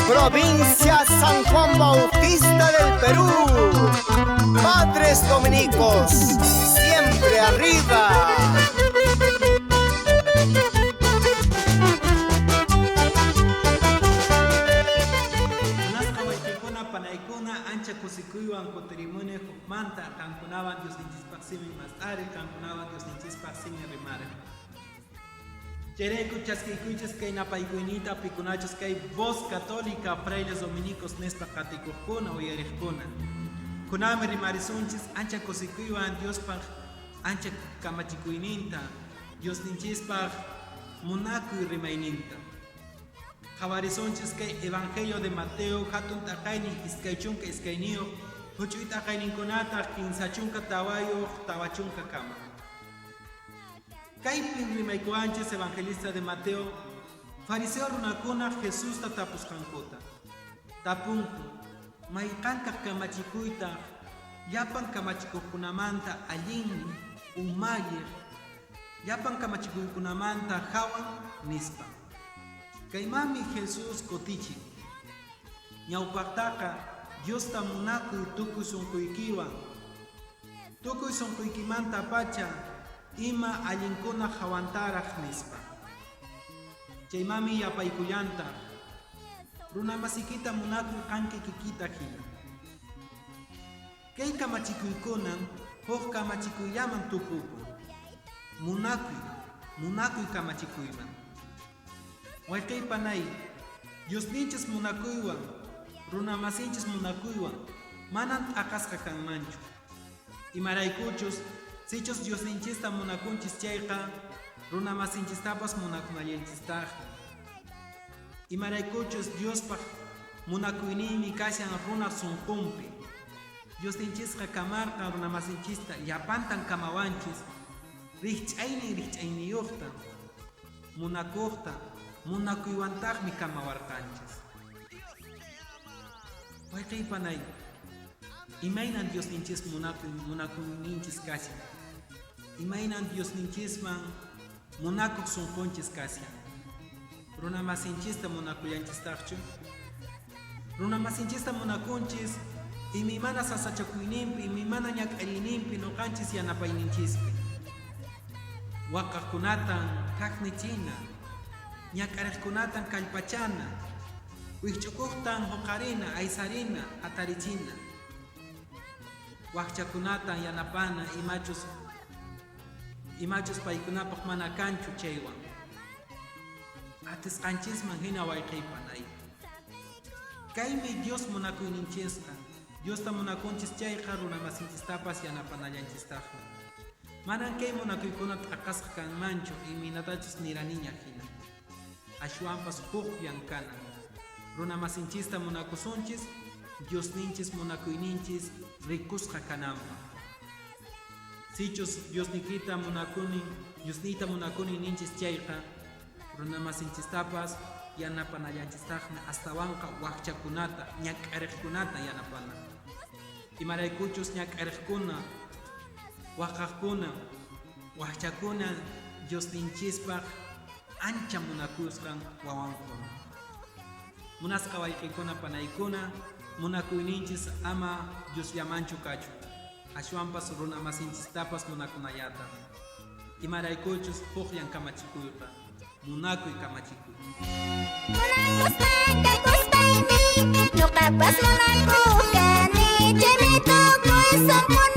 Provincia San Juan Bautista del Perú. Padres Dominicos, siempre arriba. Munasqa wayqikuna panaykuna ancha kusikuywan kutirimuni hukmanta qankunawan Diosninchispaq simin mast'ari, qankunawan Diosninchispaq simin rimari. Chayrayku chaskiykuychis kay napaykuyniyta pikunachus kay Voz Católica Frailes Dominicos nispa qatikuqkuna uyariqkuna. Kunanmi rimarisunchis ancha kusikuywan Diospaq ancha kamachikuyninta, Diosninchispaq munakuy rimayninta. Qhawarisunchis kay Evangelio de Mateo hatun t'aqaynin 22, huch'uy t'aqayninkunataq 34, 40 kama. Kaypin rimaykuwanchis evangelista de Mateo, fariseo runakuna Jesusta tapusqankuta. Tapunku, mayqankaq kamachikuytaq llapan kamachikuqkunamanta allinmi, umalliq, llapan kamachikuykunamanta hawan, nispa. Kaymanmi Jesús kutichin. Ñawpaqtaqa Diosta munakuy tukuy sunquykiwan, tukuy sunquykimantapacha ima allinkuna hawantaraq, nispa. Chaymanmi yapaykullantaq, runamasikita munakuy qan kikikita hina. Kay kamachikuykunan huk kamachikuyllaman tukukun, munakuy, munakuy kamachikuyman. Wayqey panay, Diosninchis munakuywan, runamasinchis munakuywan manan t'aqasqa kanmanchu. Imaraykuchus, sichus Diosninchista munakunchis chayqa, runamasinchistapas munakunallanchistaqmi. Imaraykuchus Diospaq munakuyninmi kashan runaq sunqunpi. Diosninchisqa kamarqan runamasinchista, llapantan kamawanchis, rikch'aynin rikch'ayniyuqta, munakuqta, munakuywantaqmi kamawarqanchis. Wayqey panay, imaynan Diosninchis munakuy munakuyninchis kashan? Imaynan Diosninchisman munakuq sunqunchis kashan? Runamasinchista munakullanchistaqchu? Runamasinchista munakunchis imaymana sasachakuyninpi, imaymana ñak'ariyninpi, nuqanchis yanapayninchispi. Waqaqkunatan thaknichina, ñak'ariqkunatan kallpachana, wikch'ukuqtan huqarina, aysarina, hatarichina. Wakchakunatan yanapana imachus paykunapaq mana kanchu chaywan. Atisqanchisman hina wayqey panay. Kaymi Dios munakuyninchisqa. Diosta munakunchis chayqa runamasinchistapas yanapanallanchistaqmi. Manan kay munakuykuna t'aqasqa kanmanchu imaynatachus niraniña hina. Ashwanpas hukllan kanan. Runamasinchista munakusunchis, Diosninchis munakuyninchis rikusqa kananpaq. Sichus Diosniykita munakuni, Diosniyta munakuni ninchis chayqa, runamasinchistapas yanapanallanchistaqmi, astawanqa wakchakunata, ñak'ariqkunata yanapana. Imaraykuchus ñak'ariqkuna, waqaqkuna, wakchakuna Diosninchispaq ancha munakusqan wawankuna. Munasqa wayqikuna panaykuna, munakuyninchis ama Diosllamanchu kachun, ashwanpas runamasinchistapas munakunallataq. Imaraykuchus hukllan kamachikuyqa, munakuy kamachikuy. Munakusqan kaykuspaymi ñuqapas munakuq kani, chaymi tukuy sunqu